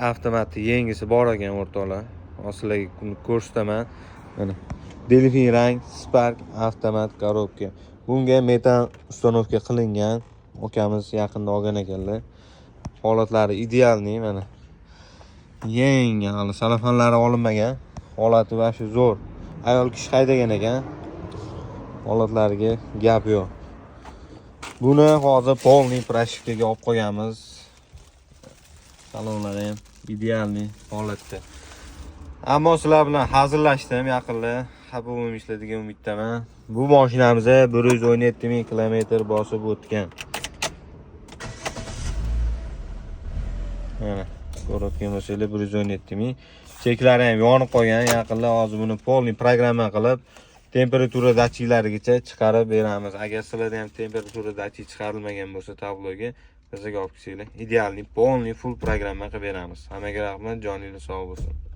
Avtomati yengisi bor ekan, o'rtoqlar. Hozir sizlarga buni ko'rsataman. Mana, delfin rang Spark, avtomat коробка. Bunga metan установка qilingan. Ukamiz yaqinda olgan ekanlar. Holatlari идеальный mana. Yangi, hali salafanlari olinmagan. Holati вообще zo'r. Ayol kishi haydagan ekan. Holatlariga gap yo'q. Buni hozir полный прошивка ga olib qo'yamiz. Salonlari ham идеальный holatda. Ammo sizlar bilan hazillashdim yaqinda. Xafa bo'lmaysizlar degan umiddaman. Bu mashinamiz 117 ming kilometr bosib o'tgan. Mana, ko'rayotgan bo'lsanglar, 117 ming. Cheklari ham yonib qolgan. Yaqinda hozir buni полный программа qilib, temperatura datchiklarigacha chiqarib beramiz. Agar sizlarda ham temperatura datchik chiqarilmagan bo'lsa tabloga, bizga olib kelsanglar, идеальный, полный, full программа qilib beramiz. Hammaga rahmat, joningiz sog' bo'lsin.